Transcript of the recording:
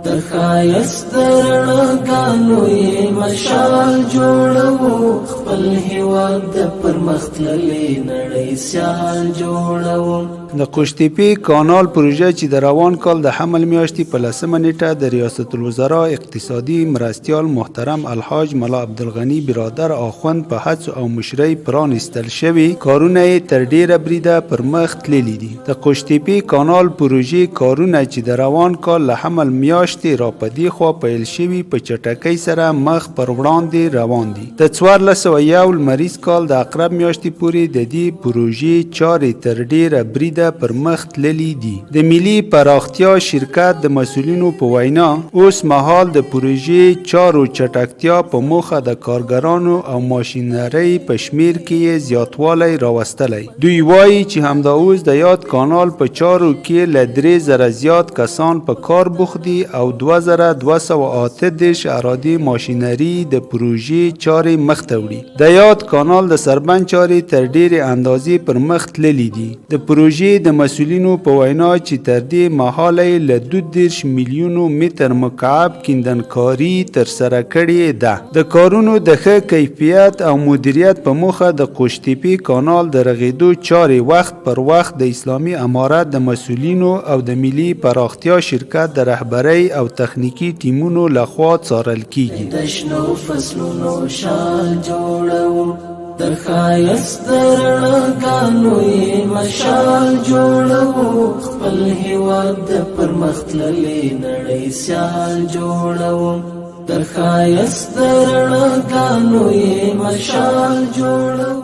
د ښایست د رڼاګانو یې مشال جوړوو، خپل هیواد د پرمختللې نړۍ سیال جوړوو. د قوشتېپې کانال پروژه چې د روان کال د حمل میاشتې په 10مه نېټه د ریاست الوزرا اقتصادي مرستیال محترم الحاج ملا عبدالغني برادر اخوند په هڅو او مشرۍ پرانیستل شوې، کارونه یې تر ډېره بریده پر مخ تللي دي. د قوشتېپې کانال پروژې کارونه چې د روان کال له حمل میاشتې را په دې خوا پیل شوي، په چټکۍ سره مخ پر وړاندې روان دي. د 1401 لمریز کال د عقرب میاشتې پورې د دې پروژې چارې تر ډېره بریده پر مخ تللي دي. د ملي پراختیا شرکت د مسؤلینو په وینا، اوس مهال د پروژې چارو چټکتیا په موخه د کارګرانو او ماشینرۍ په شمیر کې یې زیاتوالی راوستلی. دوی وایي چې همدا اوس د یاد کانال په چارو کې له 3000 زیات کسان په کار بوخت دي او 2238 عرادې ماشینري د پروژې چارې مخته وړي. د یاد کانال د سربند چارې تر ډېرې اندازې پر مخ تللي دي. د پروژې د مسؤلینو په وینا چې تر دې مهاله یې له 32 میلیونو متر مکعب کیندنکاري ترسره کړې ده. د کارونو د ښه کیفیت او مدیریت په موخه د قوشتېپې کانال د رغېدو چارې وخت پر وخت د اسلامي امارت د مسؤلینو او د ملي پراختیا شرکت د رهبرۍ او تخنیکي ټیمونو لخوا څارل کیږي. د شنو فصلونو شال جوړوو، د ښایست د رڼاګانو یې مشال جوړوو، خپل هیواد د پرمختللې نړۍ سیال جوړوو. د ښایست د رڼاګانو یې مشال جوړوو.